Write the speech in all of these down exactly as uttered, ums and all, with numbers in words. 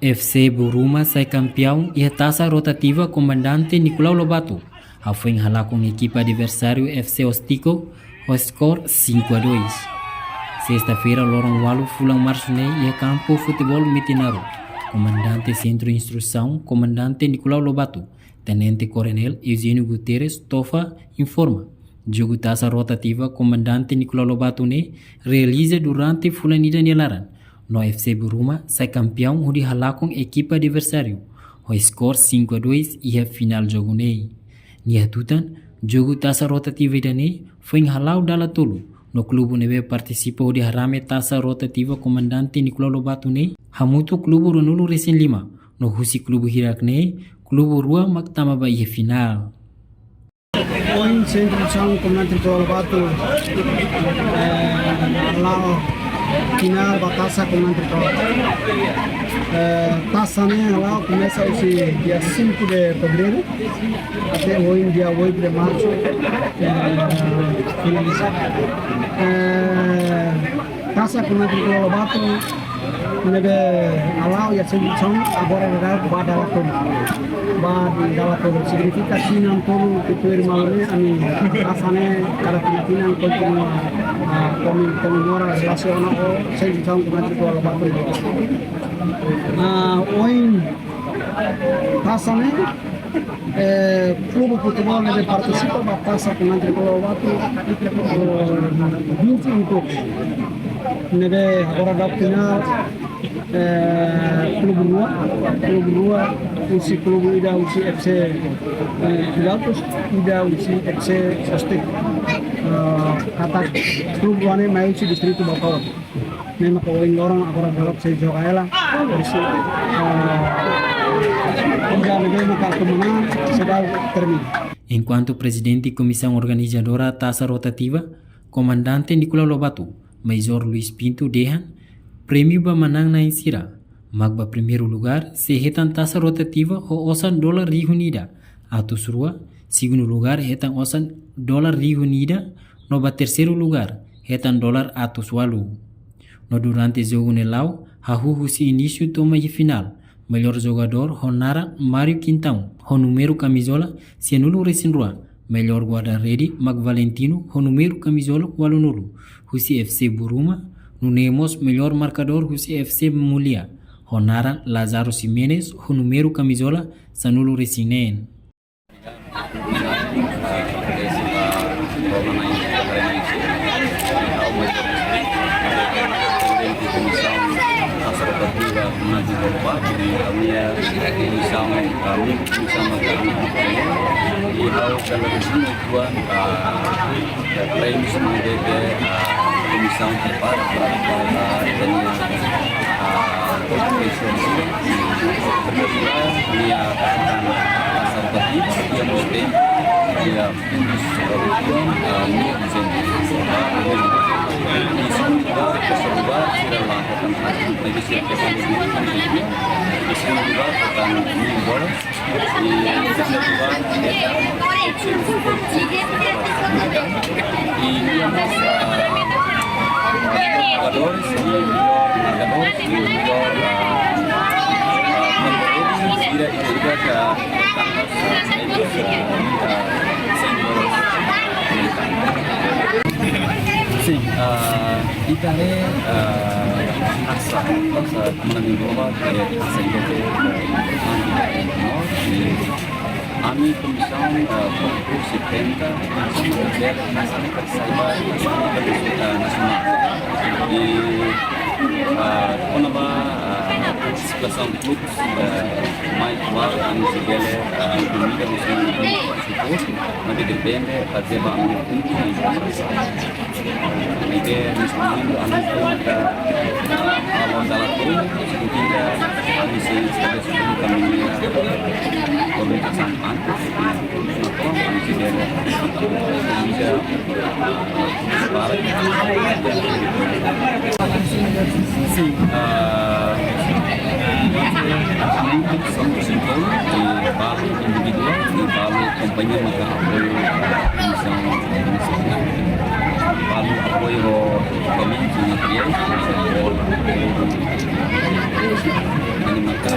F C Buruma sai kampeaun iha Taça Rotativa Komandante Nicolau Lobato, hafoin halakon ekipa adversáriu F C Ostico ho skor cinco a dois. Sesta-feira, loron ualu fulan Marsu ne'e, iha kampu futeból Metinaro, Komandante Sentru Instrusaun Komandante Nicolau Lobato, Tenente Koronél Eugênio Guterres Tofa informa, jogu Taça Rotativa Komandante Nicolau Lobato ne'e realiza durante fulan ida nia laran, no F C Buruma sai kampeaun hodi halakon ekipa adversáriu ho skor cinco a dois iha finál jogu ne'e. Nia hatutan, jogu Taça Rotativa ida-ne'e foin hala'o dala tolu, no klubu ne'ebé partisipa hodi harame Taça Rotativa Komandante Nicolau Lobato ne'e hamutuk klubu ruanulu-resin-lima, no husi klubu hirak ne'e, klubu rua mak tama ba iha finál. Ohin Sentru Instrusaun Komandante Nicolau Lobato, eh, hala'o finál ba Taça Komandante Nicolau Lobato. Eh, taça ne'e hala'o komesa husi dia cinco de fevereiro até ohin dia oito de março, eh, finaliza. Eh, Taça Komandante Nicolau Lobato ne'ebé hala'o iha Sentru Instrusaun agora daudaun ba dala tolu. Ba dala tolu signifika tinan tolu tutuir malu ne'e, ami taça ne'e kada tinan-tinan kontinua, ah, komi-, komemora relasiona ho Sentru Instrusaun Komandante Nicolau Lobato. Ah, ohin taça ne'e, eh, klubu futeból ne'ebé partisipa ba Taça Komandante Nicolau Lobato, eh, vinte e um clubes. Ne'ebé agora daudaun finál, eh, klubu rua, klubu rua, husi klubu ida husi F C, eh, Pilatus, ida husi F C Ostico. Eh, katak klubu rua ne'e mai husi distritu Baucau. Ne'e maka ohin loron agora daudaun sei joga hela. Por isso, ah, ida ne'ebé maka atu manán, seidauk termina. Enkuantu Prezidente Komisaun Organizadora Taça Rotativa, Komandante Nicolau Lobato, Major Luis Pinto dehan, prémiu ba manán-na'in sira, mak ba primeiru lugár sei hetan Taça Rotativa ho osan dolar rihun ida atus rua, segundu lugár hetan osan dolar rihun ida, no ba terseiru lugár hetan dolar atus ualu. No durante jogu ne'e la'o, hahú husi inísiu to'o mai iha finál, mellór jogadór ho naran Mário Quintão, ho númeru kamizola sianulu-resin-rua, mellór guarda-rede mak Valentino ho númeru kamizola ualunulu, husi F C Buruma, nune'e mós mellór markadór husi F C Mulia, ho naran Lázaro Ximenes ho númeru kamizola sanulu-resin-neen. Komisaun, ah, prémiu ne'ebé, ah, komisaun prepara para, para, ah, ita-nia, ah, kompetisi. Nia akan pasar bagi, nia mesti, nia, ah, nia mesti. Di sini juga, tersebar, sira lakukan hal, bagi sira yang di sini juga akan menimbul. Sin, ah, ita-nia, ah, asa, asa menang di Roma, eh, asa itu, eh, ami komisaun, eh, konkursu tenta, komisaun bele, komisaun bele, eh, nasionál. I, eh, kona-ba, eh, situasaun klubes, eh, mai kual, ami sei bele, eh, komunidade, mas depende, faze ba ami, Ide, neste momento, ami tenta, ah, halo dala tolu, sehingga ami sei estabelese dulu kami-nia komunikasaun antes, no ami sei bele, ah, para, sin, ah, ami sei simpul, i balu individuál, i balu kompañia maka apoiu komisaun. Balu apoiu ho equipamentu, materiál, bola, bola, bola. Ne'e maka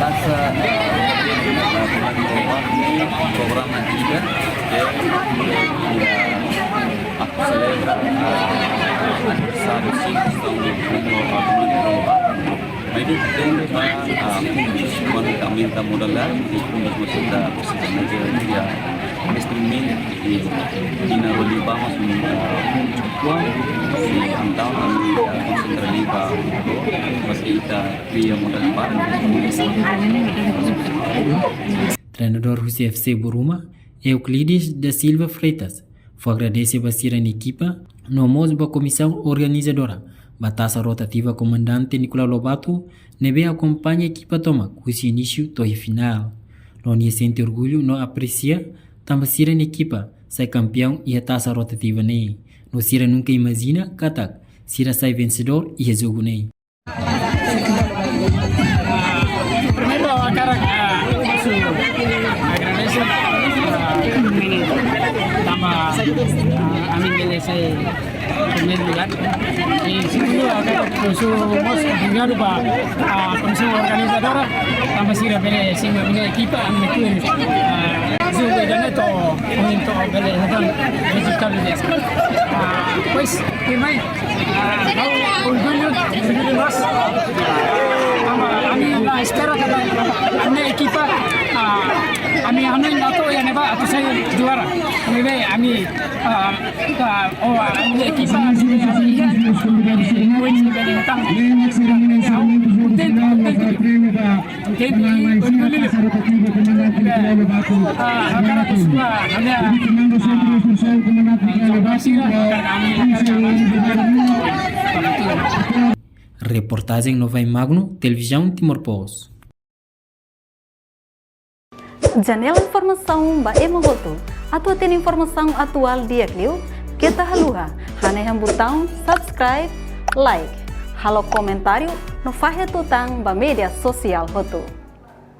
Taça, eh, Bulan Toba ne'e programa ida ke, eh, atu selebra, eh, aniversáriu cinco anos do Bulan Toba. Mas ita tenke ba, ah, fundus, kuandu ita aumenta modalidade, i fundus mós ita presiza, maibé iha investimenta, i, i na rodi ba mós, ah, kuandu, i entaun ami, ah, konsentra liu ba, maske ita kria modalidade, Treinadór husi F C Boruma, Euclides da Silva Freitas, fó agradese ba sira-nia ekipa, no mós ba komisaun organizadora, ba Taça Rotativa Komandante Nicolau Lobato, ne'ebé akompaña ekipa tomak husi inísiu to'o iha finál. No nia sente orgullu no apresia tanba sira-nia ekipa sai kampiaun iha Taça Rotativa ne'e. No sira nunka imajina katak sira sai vensedór iha jogu ne'e. Primeiru, ha'u hakarak, ah, husu agradese, ah, tanba, ah, ami bele sai primeiru lugár. I segundu, ha'u hakarak husu mós obrigadu ba, ah, komisaun organizadora, tanba sira bele simu ami-nia ekipa, ami-nia time, ah, jogu ida-ne'e to'o, to'o bele hetan rezultadu di'ak. Ah, pois, tuirmai, ah, ha'u orgullu, orgullu loos. Tanba ami la espera katak ami-nia ekipa, ah, ami hanoin atu iha ne'ebá atu sai juara. Ne'ebé ami, ah, ah, oh, ami-nia ekipa, ami, ami, ami, pois, bele hetan. Kontente, kontente. Reportajen Novai Magno, Televizaun Timor Post. Janela informasaun ba ema hotu. Atu hatene informasaun atuál di'ak liu, keta haluha hanehan butaun subscribe, like, halo komentáriu, no fahe tutan ba média sosiál hotu.